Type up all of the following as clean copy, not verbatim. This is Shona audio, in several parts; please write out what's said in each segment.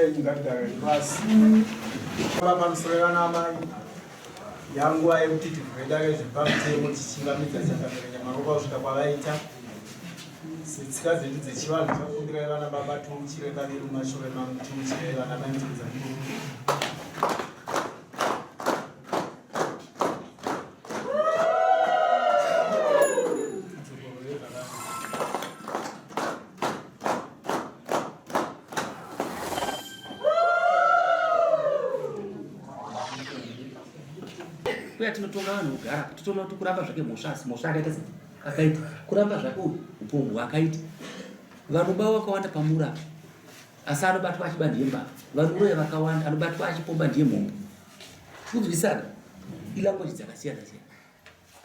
yenyu ngatigare pasi. Baba pamusoro vana amai yanguva yekuti tivhure dare zvepamutemo tichingamidza changamire nyamaropa kusvika kwavaita setsika dzedu dzechivanhu takumbirai vana baba tiuchire kaviri mumashure mangu tiuchirei vana mai mutudza Kuya tinotonga vanhu kugara totoona kuti kuramba zvake mhosva asi mhosva akaita sei akaita kuramba zvake upombwe hwakaita vanoba wakawanda pamura asi anobatwa achiba ndiye mbavha vanoroya vakawanda anobatwa achipomba ndiye mhombo kunzwisana ilanguage dzakasiyana siyana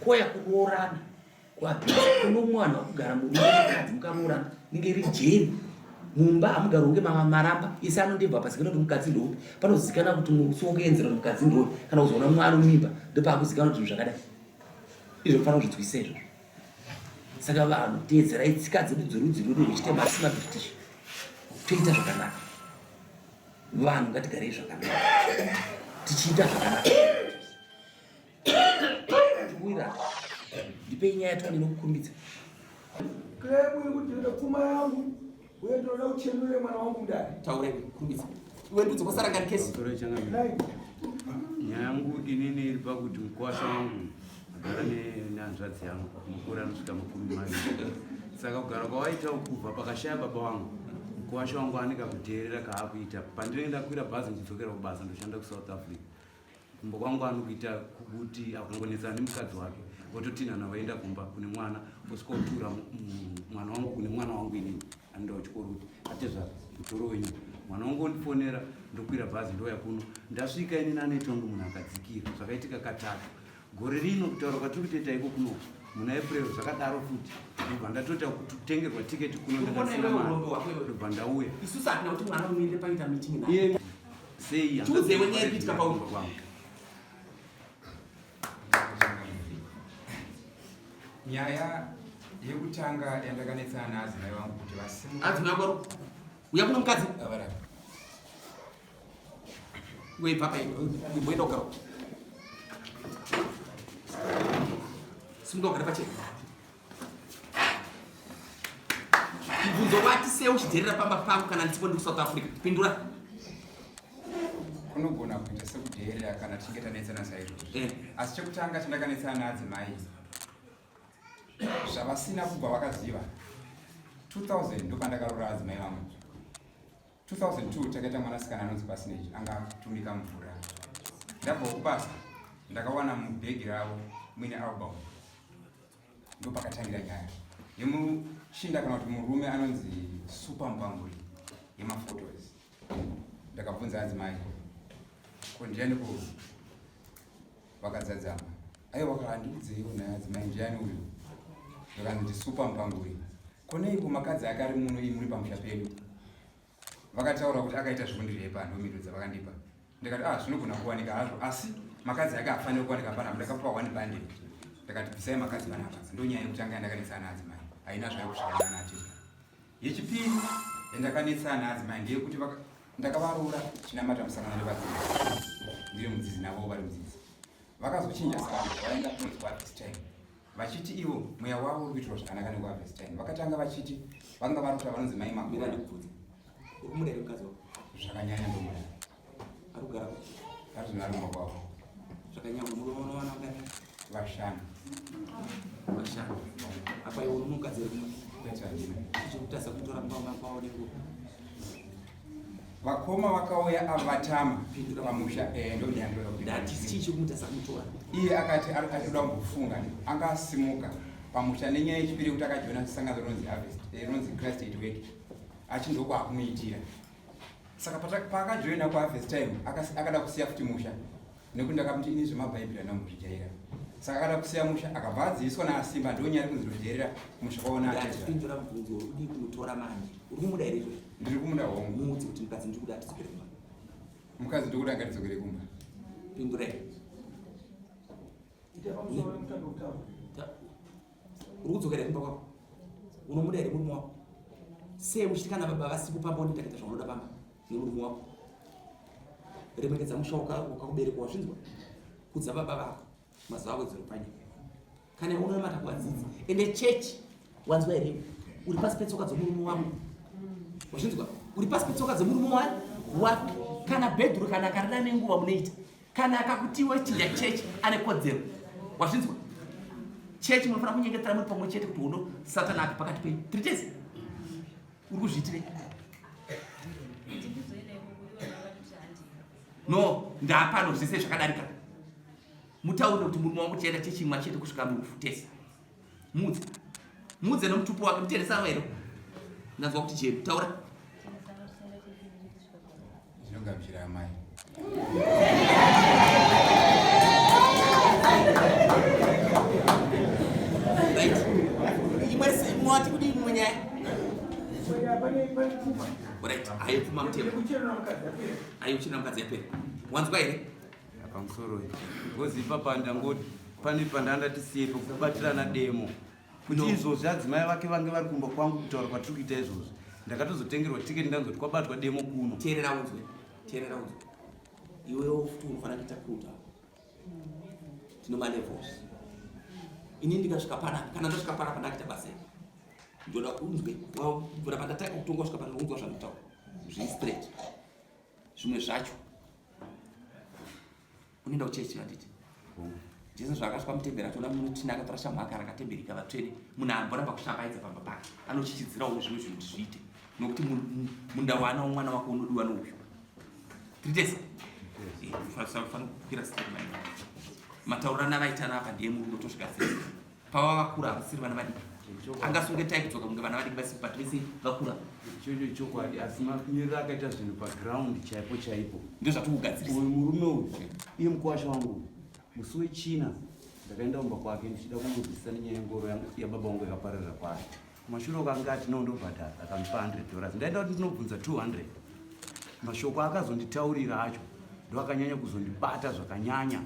koya kuroorana kuno mwana wakugara murume mukadzi mukaroorana inenge iri jeri mumba hamugari kunge maramba isi anondibva pazikana kuti mukadzi ndoupi panozikana kuti musi wokuenzera kuti mukadzi ndoupi kana kuzoona mwana mimba ndopakuzikana kuti zvinhu zvakadai izvo kufanira kuzvinzwisisa izvozvo saka vanhu teedzerai tsika dzedu dzerudzi rwedu rwechitema asi mabritish toita zvakanaka vanhu ngatigarei zvakanaka tichiita zvakanaka Wira. Ndipei nyaya tione nokukurumidza. Claim iri kudhirira pfuma yangu uye ndinoda kuchenure mwana wangu mudare. Taura kurumidza. Iwe ndudzi kwasarangani kesi. Nyaya yangu inini iri pakuti mukwasha wangu agara nehanzvadzi yangu mukuru anosvika 20. Saka kugara kwawaita kubva pakashaya baba wangu mukwasha wangu ane kakudheerera kaakuita pandinenge ndakwira bhazi ndichidzokera kubasa ndoshanda kusouth africa kumba kwangu anokuita kuti akangonetsana nemukadzi wake vototinhana voenda kumba kune mwana osvika otura mwana wangu kune mwana wangu inini anoenda kuchikoro kuti atezva mutoro wenyu mwana wangu ondifonera ndokwira bhazi ndouya kuno ndasvika inini anoita kunge munhu akadzikira zvakaitika katatu gore rino kutaura kwatiri kutoita iko kuno muna april zvakadaro futi ndobva ndatoita kutengerwa tiketi kuno ndakasina mari ndobva ndauya isusu hatina kuti mwana unoende paita meeting naye Sei Tiudze iwe nyaya iri kuitika pauri. kwangu. Nyaya yekutanga yandakanetsana naadzimai vangu kuti vasimuke. Adzimai vako ari uya kuno mukadzi. Avarapa. Iwe ibva pa iwe. Imboenda ugara. Simuka ugare pachena. Mubvunzo wati sei uchidherera pamba pangu kana ndisipo ndiri kuSouth Africa? Pindura. Kunogona kuita sekudherera kana tichinge tanetsana saizvozvo. Eh. Asi chekutanga chandakanetsana naadzimai zvavasina kubva vakaziva 2000 ndopandakaroora adzimai vangu. 2002 takaita mwanasikana anonzi Pasinage anga atumika mvura. Ndabva kubasa ndakawana mubhegi ravo muine album ndopakatangira nyaya yemuchinda kana kuti murume anonzi Super Mpanguri yemaphotos. Ndakabvunza adzimai ko ndiani ko vakadzadzama aiwa handiudzeiwo naye adzimai ndiani uyu ndakanzi ndiSuper Mpanguri Ko neiko makadzi ake ari muno imi muri pamusha pedu? Vakataura kuti akaita zvekundirepa ndomhinduro dzavakandipa. Ndikati ah zvinogona kuwanika hazvo asi makadzi ake haafaniri kuwanika panapa. Ndakapuwa one bundle. Ndakati bvisai makadzi panapa. Ndonyaya yekutanga yandakanetsana naadzimai. Haina zvayo kusvika naana atezvara. Yechipiri yandakanetsana naadzimai ndeyekuti ndakavaroora chinamata musangano nevadzimu. Ndiri mudzidzi navowo vari mudzidzi. Vakazochinja sangano vaenda kunonzi kuHarvest Time. Vachiti ivo mweya wavo uri kuitirwa zvakanaka nekuHarvest Time. Vakatanga vachiti vanga vari kuta vanonzi mai Mira Makona. ndikubvunze. Uri kumuda here mukadzi wako? Zvakanyanya ndomuda. Ari kugara kupi? Ari zvino ari kumba kwavo. Zvakanyanya murume unowana wakadii? Vashanu. Vashanu. Apa iwe uri mukadzi here kumba? Kwete handina. Chiri kutadza kutora mumba kwavo nenguva. Vakoma vakauya ava vatama pamusha eh, ndonyaya Ndati chii chiri kumutadza kumutora? Iye akati ari achitoda kumbofunga anga asimuka pamusha nenyaya yechipiri yekuti akajoina sangano rinonzi Harvest eh, rinonzi Christ at Work achindokwaakumuitira. Saka paakajoina kuHarvest Time akada kusiya futi musha nekuti ndakamuti ini zvemabhaibheri handina kumbozvijaira. Saka akada kusiya musha akabva adziviswa naasimba ndonyaya iri kunzi ndodherera musha kwaona Ndati atezvara. pindura mubvunzo uri kudii kumutora manje? Uri kumuda here izvozvo? Ndiri kumuda hongu. Muudze kuti mukadzi ndiri kuda atidzokere kumba. Mukadzi ndiri kuda ngatidzokere kumba. Pindurai. Ita pamusoro mutambo kutaura. Uri kudzokera kumba kwako? Unomuda here murume wako? Sei uchiti kana baba vasipo pamba unoita kuita zvaunoda pamba nemurume wako? Remekedza musha wakakubereka wazvinzwa. Kudza baba vako mazuva ako edzero panyika. Kana unonamata kuvadzidzi ende chechi wanzwa here? Uri pasi petsoka dzomurume wako. Wazvinzwa? Uri pasi petsoka dzomurume wako. Kana bedroom kana akarira nenguva munoita. Kana akakutiwa chinja chechi ane kodzero. Wazvinzwa? Chechi munofanira kunyengetera muri pamwe chete kuti hondo Satani abve pakati penyu. Tiri tese. Uri kuzviitirei? No, ndapano zvese zvakadarika. Mutaurire kuti murume wangu tichaenda chechi imwe chete kusvika murufu tese. Muudze. Muudze nomutupo wake muteresano here? Ndanzwa kuti jeru. Taura. Ndinogamuchira amai. Right. Imwe mwati kudii imwe nyaya? Right. Ayo pfuma mutemo. Ayo kuchena mukadzi yapera. Wanzwa here? Pamusoro because ipapa ndangoti pane pandandati siye pekubatirana demo kuti izvozvi adzimai vake vange vari kumba kwangu kutaura kwatiri kuita izvozvi ndakatozotengerwa tiketi ndanzoti kwabatwa demo kuno. Teerera unzwe, teerera unzwe. Iwewo futi unofanira kuita kuta tino malevels. Ini ndikasvika panapa, kana ndasvika panapa ndakuita basa iri ndoda unzwe kubvira pandatanga kutonga kusvika pandinounzwa zvandinotaura zviri straight. Zvimwe zvacho unoenda kuchechi handiti? Jesu zvaakasvika mutemberi achiona munhu tsvina akatora shamhu ake rakatembereka vatsvene munhu amboramba kushambaidza pamba pake anochichidzirawo zvimwe zvinhu kuti zviite nokuti munda waanawo mwana wako unodiwa nouyu tiri tese fanira kukwira step mataurana vaitana apa ndiye murume tosvika sei pava vakura havasiri vana vadiki angasunge tai kudzoka kunge vana vadiki vasi but vese vakura. Ichocho ichokwadi asi mamiriro akaita zvinhu paground chaipo chaipo ndozvatikugadzirisa. Uyu murume uyu iye mukuwasha wangu musi wechina ndakaenda kumba kwake ndichida kumubvisa nenyaya yengoro yababa wangu yakapararira kwaari. Kumashure uko anga ati no ndobhadhara akandipa 100 dollars ndaenda kuti ndinobvunza 200 mashoko akazonditaurira acho ndoakanyanya kuzondibata zvakanyanya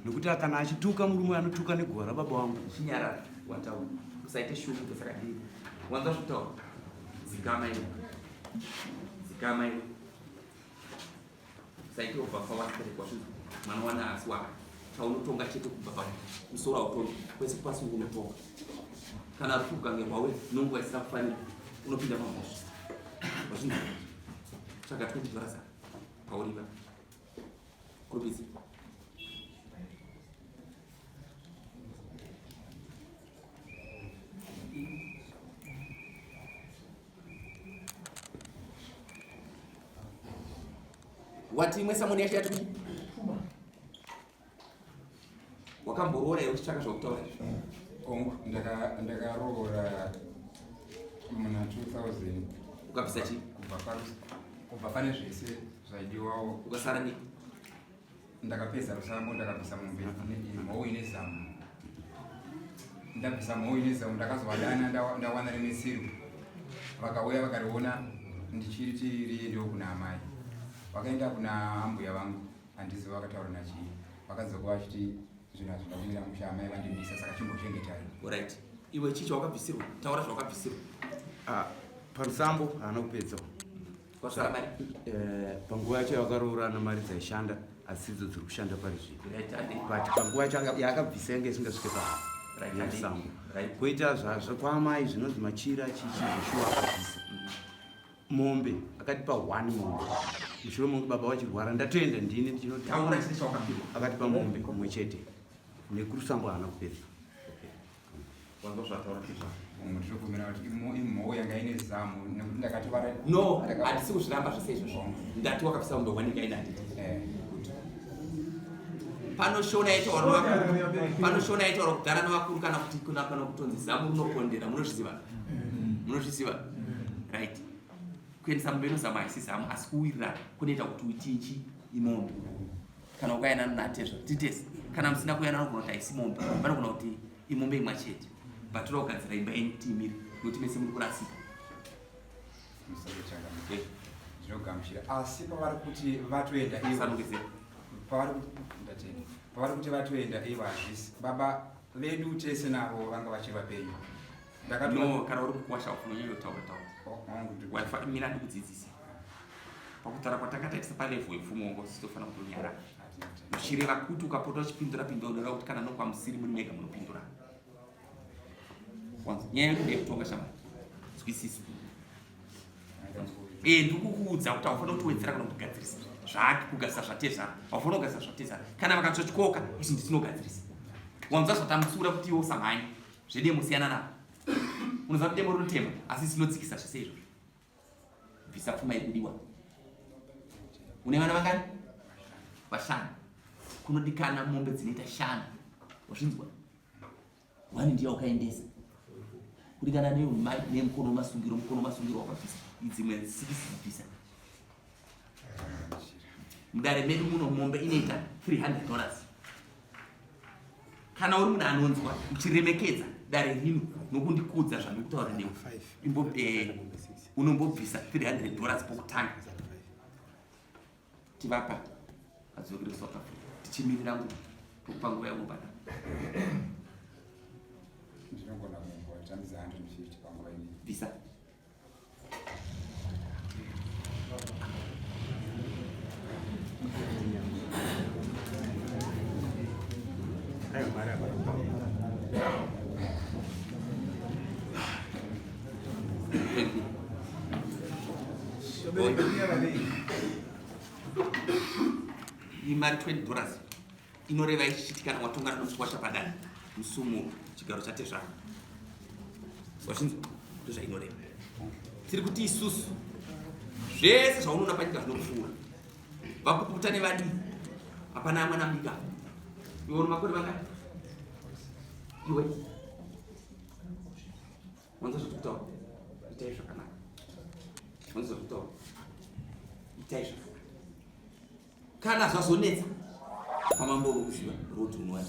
nekuti kana achituka murume anotuka neguva rababa wangu. Chinyarara wataura usaite shungu dzakadii wanzwa zvekutaura dzikama iwe dzikama iwe usaite overpower sterek wazvinzwa mwana wana asi waka chaunotonga chete kubva pa musoro hautongi kwese pasi unotonga kana rufu rukange rwauya nonguva isina kufanira unopinda pamhosva wazvinzwa tsvaga 20 dollars pauriva kurupidzi Wati imwe samoni yacho yati kudii? Wakamboroora here uchitsvaka zvakutaura izvi? Hongu, ndakaroora muna 2000. Ukabvisa chii? Kubva pane zvese zvaidiwawo. Ukasara nei? Ndakapedza rusambo, ndakabvisa mombe mhou ine zamu. Ndabvisa mhou ine zamu ndakazovadana ndawana rimwe tsiru. Vakauya vakariona ndichiti riendewo kuna amai. Vakaenda kuna ambuya vangu handizivi vakataura nachii. Vakadzoka vachiti zvinhu hazvina kumira mushe amai vandimisa saka chimbochengetai. Alright. Iwe chii chawakabvisirwa? Taura zvawakabvisirwa. Ah, parusambo haana kupedza. Kwasara mari? Eh, panguva yacho yavakaroorana mari dzaishanda asi idzo dziri kushanda pari zvino. But panguva yacho yaakabvisa yange isingasvike parusambo. Koita zvakwaamai zvinonzi machira chichi zveshuwa akabvisa. Mombe akatipa one mombe mushure monge baba vachirwara ndatoenda ndini ndichinoti akatipa mombe umwe chete nekurusambo haana kupedza. Imhou yanga ine zamu nekuti ndakatovara. No, handisi kuzviramba zvese izvozvo. Ndati wakabvisa mombe one ikaenda handiti. Eh. Pano shona yaitaurwa nevakuru, pano shona yaitaurwa kudhara nevakuru kana kuti kuna kana kutonzi zamu rinopondera, munozviziva? Munozviziva? Right. Kuendesa mombe inozamu haisi zamu asi kuwirirana kunoita kuti uite imombe. Kana ukayanana natezva titese. Kana musina kuyanana unogona kuti haisi mombe. Vanogona kuti imombe imwe chete. But toda kugadzira imba yenyu kuti imire nokuti mese muri kurasika. Ndinogamuchira asi pavari kuti vatoenda ivo. Sanongedzera. Pavari kuti ndatenda. Pavari kuti vatoenda ivo hazvisi. Baba vedu tese navo vanga vachiri vapenyu. No, kana uri kukwasha unonyanya kutaura taura. Oh, Waifa mira ndikudzidzise. Pakutaura kwatanga taitisa palevel yepfumo wanga usitofanira kutonyara. Uchireva kuti ukapota uchipindura pindura unoreva kuti kana nokwamusiri muri mega munopindura. Wanzwa? Nyaya yedu ndeyekutonga shamwari. Nzwisisa. Eh, ndikukuudza kuti haufanira kutiwedzera kana kutigadzirisa zvake kugadzirisa zvatezvara haufanira kugadzirisa zvatezvara kana vakatsvotyoka isu nditinogadzirisa wanzwa zvatamutsiura kuti iwe usamhanye zvedemo siyana navo unoziva kuti demo rinotema asi tinodzikisa zvese izvozvo bvisa pfuma yekudiwa une vana vangani vashanu kunodikana mombe dzinoita shanu wazvinzwa wani ndiye wakaendesa kudikana nemukono wemasungiro mukono wemasungiro wakabvisa idzimwe sikisi bvisa mudare medu muno mombe inoita 300 dollars kana uri munhu anonzwa uchiremekedza dare rino nokundikudza zvandikutaura newe eh, unombobvisa 300 dollars pokutanga tivapa adzokere kusouth africa tichimirira nguva tokupa nguva yaunobhadhara bvisa Imari 20 dollars inoreva ichichiti kana watongana nomukwasha padare musumuro chigaro chatezvara wazvinzwa ndozvainoreva tiri kuti isusu zvese zvaunoona panyika zvinopfuura vakupukuta nevadii hapana amwana mudiki apa iwe une makore mangani iwe wanza zvekutaura itai zvakanaka wanza zvekutaura itai zvakanaka Kana zvazonetsa kwamambo vokuziva road unowana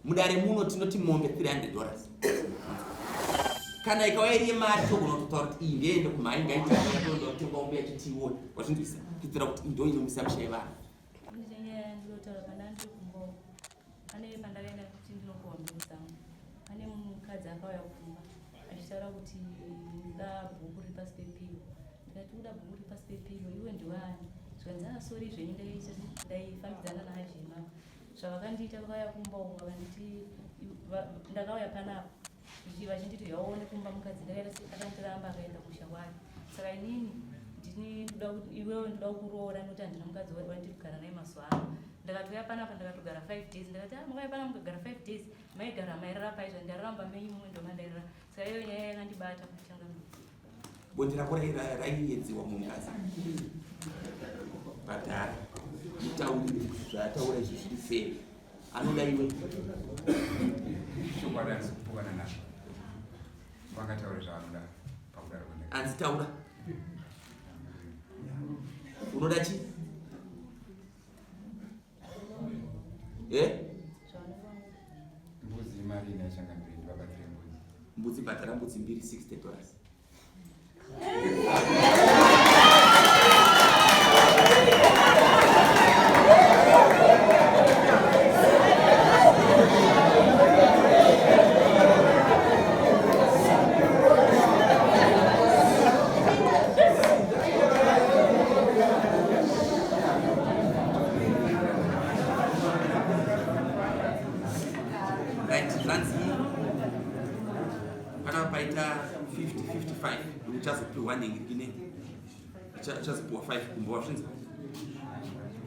mudare muno tinoti mombe 300 dollars kana ikauya iri yemari togona kutotaura kuti iyi ndeende kumhai ngaitoonda mombe yacho tiione wazvinzwisa kuitira kuti ndo inomisa misha yevanhu Pane pandakaenda kuti ndinopuwa mbeu dzangu, pane mukadzi akauya kumba achitaura kuti ndoda bhuku riri pasi pepilo. Ndikati uda bhuku riri pasi pepilo, iwe ndiwe ani? Zvikanzi ah sorry zvenyu ndaifambidzana naajema. Zvavakandiita vakauya kumba uko vakanditi ndakauya panapa vachinditi yaone kumba mukadzi ndakaita akandiramba akaenda kumusha kwake. Saka inini ndini ndoda kuti iwewe ndoda kukuroora nekuti handina mukadzi wandiri kugara naye mazuva ano. Ndakatouya panapa ndakatogara 5 days ndakati ah makauya panapa mukagara 5 days maigara mairara pai zvandarara mumba menyu mumwe ndomandairara saka iyo nyaya yakandibata kutanga bonde rako raiyedziwa mumukadzi bhadhara mutaurire kuti zvaataura izvi zviri fair anoda iwe chokwadi handisi kupokana nazvo vangataure zvaanoda pakudaro anzi taura unoda chii Eh? Mbuzi imari ina changamire ndivabatsire mbuzi. Mbudzi bhadhara mbudzi mbiri 60 dollars. Right, zvanzi pana paita 50 55 uchazopiwa nhingi uchazopiwa 5 kumba wazvinzwa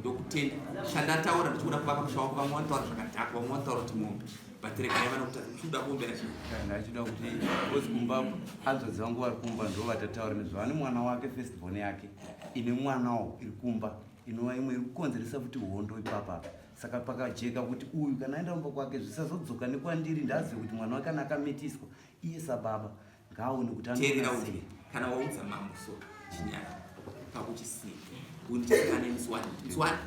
ndokutenda chandataura ndichikuda kuvaka musha wako vamwe vanotaura zvakadhakwa vamwe vanotaura kuti mombe but regai vanokutadza uchikuda kuombera chii ndachida kuti because kumba hanzvadzi vangu vari kumba ndo vatataura nezvo ane mwana wake first born yake ine mwanawo iri kumba inova imwe iri kukonzeresa futi hondo ipapa saka pakajeka kuti uyu kana aenda kumba kwake zvisazodzoka nekwandiri ndazive kuti mwana wake kana akamitiswa iye sababa ngaaone kuti teerera uve kana waudza mambo so chinyara pakuchisiya undichikane musi wani musi wani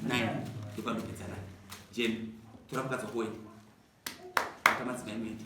nine ndopandopedza nine jemi tora mukadzi wako uende ata madzimai muende